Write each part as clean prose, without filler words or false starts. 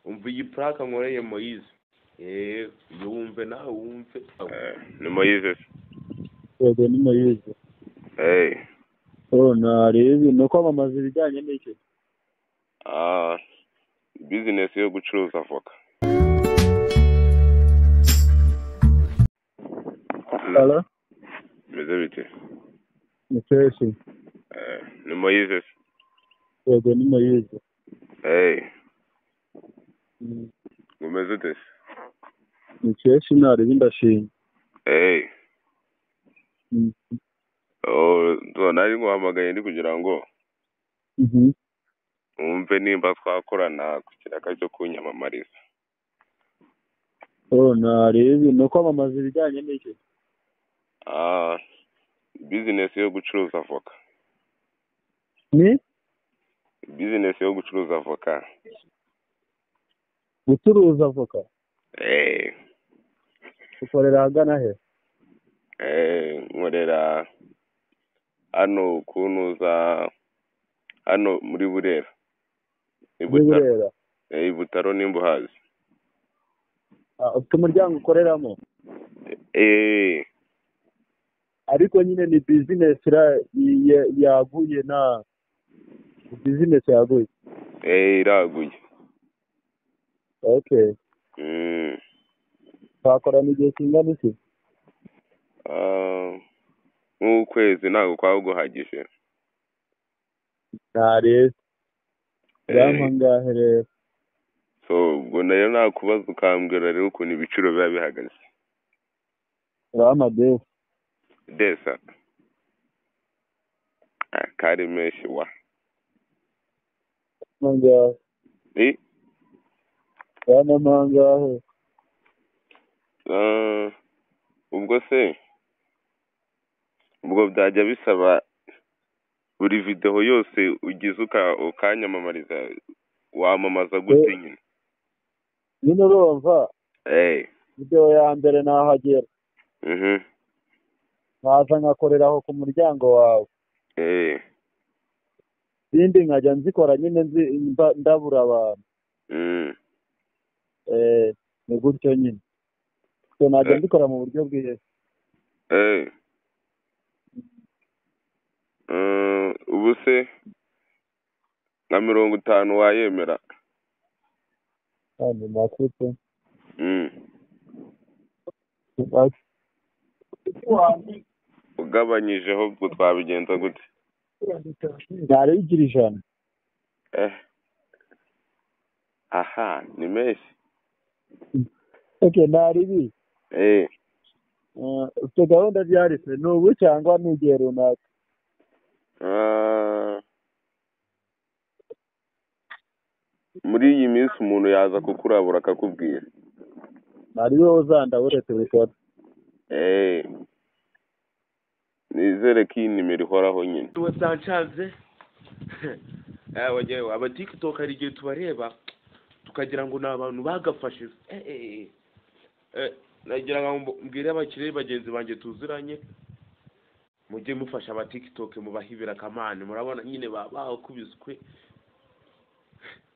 Umva iyi prank nkoreye Moise. Yumve nawe wumve. Ni Moise. Yego ni Moise. Oh, narebe no kwamamaza ibijyanye n'iki? Business yo gucuruza avoka. Hello? Meze bite? Ni fresh. Ni Moise. Yego ni Moise. Umeze ute? Ni fresh narebe ndashimye. Oh, nari nguhamagaye ndi kugira ngo wumve nimba twakorana ku kiraka cyo kunyamamariza. Oh, narebe no kwamamaza ibijyanye n'iki? Business yo gucuruza avoka. Ni? Business yo gucuruza avoka. Gucuruza avoka? Ukorera ahagana he? Nkorera hano kunuza hano muri Burera. Burera. Ibutaro nimba uhazi. Ufite umuryango ukoreramo? Ariko nyine ni business yaguye na business yaguye. Iraguye. Okay. Twakorana igihe kingana iki? Nk'ukwezi ntabwo kwaba guhagije. Narebe. Urampa rero. So ubwo nayo nakubaza ukambwira rero ukuntu ibiciro biba bihagaze. Urampa desa. Desa. Kari menshi wa. Mangahe. Urampa mangahe? Ubwo se ubwo byajya bisaba buri video yose ugize ukanyamamariza wamamaza gute nyine? Nyine urumva video ya mbere nahagera nkaza nkakorera aho ku muryango wawe, izindi nkajya nzikora nyine ndabura abantu. Ni gutyo nyine, so najya mbikora mu buryo bwiza. Ubu se nka 50 wayemera? Ni make. Ugabanyijeho ubwo twabigenza gute? Nari 100. Aha ni menshi. Okay, nari ufite gahunda byarese ni ubu cyangwa ni igihe runaka? Muri iyi minsi umuntu yaza kukurabura akakubwira. Nari wowe uzandabure tubikora. Nizere ko iyi nimero ihoraho nyine. Wasancanze aba TikTok hari igihe tubareba tukagira ngo ni abantu bagafashe. Nagira ngo mbwire abakire bagenzi banjye tuziranye, mujye mufasha aba TikTok mubahibira kamani. Murabona nyine bakubiswe.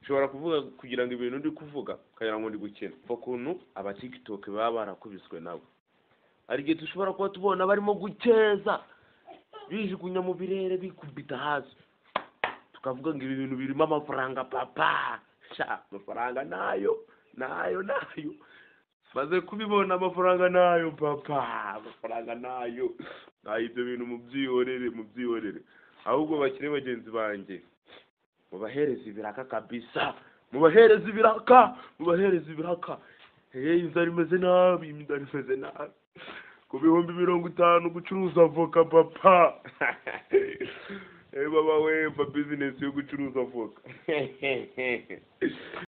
Ushobora kuvuga kugira ngo ibintu ndi kuvuga ukagira ngo ndi gukina. Ukuntu aba TikTok baba barakubiswe nabo. Hari igihe dushobora kuba tubona barimo gukeza bijugunya mu birere bikubita hasi, tukavuga ngo ibi bintu birimo amafaranga papa. Sha, amafaranga nayo nayo nayo, maze kubibona amafaranga nayo papa, amafaranga nayo. Ibyo bintu mubyihorere, mubyihorere. Ahubwo bakire bagenzi banjye mubahereze ibiraka kabisa, mubahereze ibiraka, mubahereze ibiraka. Inzara imeze nabi, inzara imeze nabi. Ku 50,000 gucuruza avoka papa. Baba we, business yo gucuruza avoka.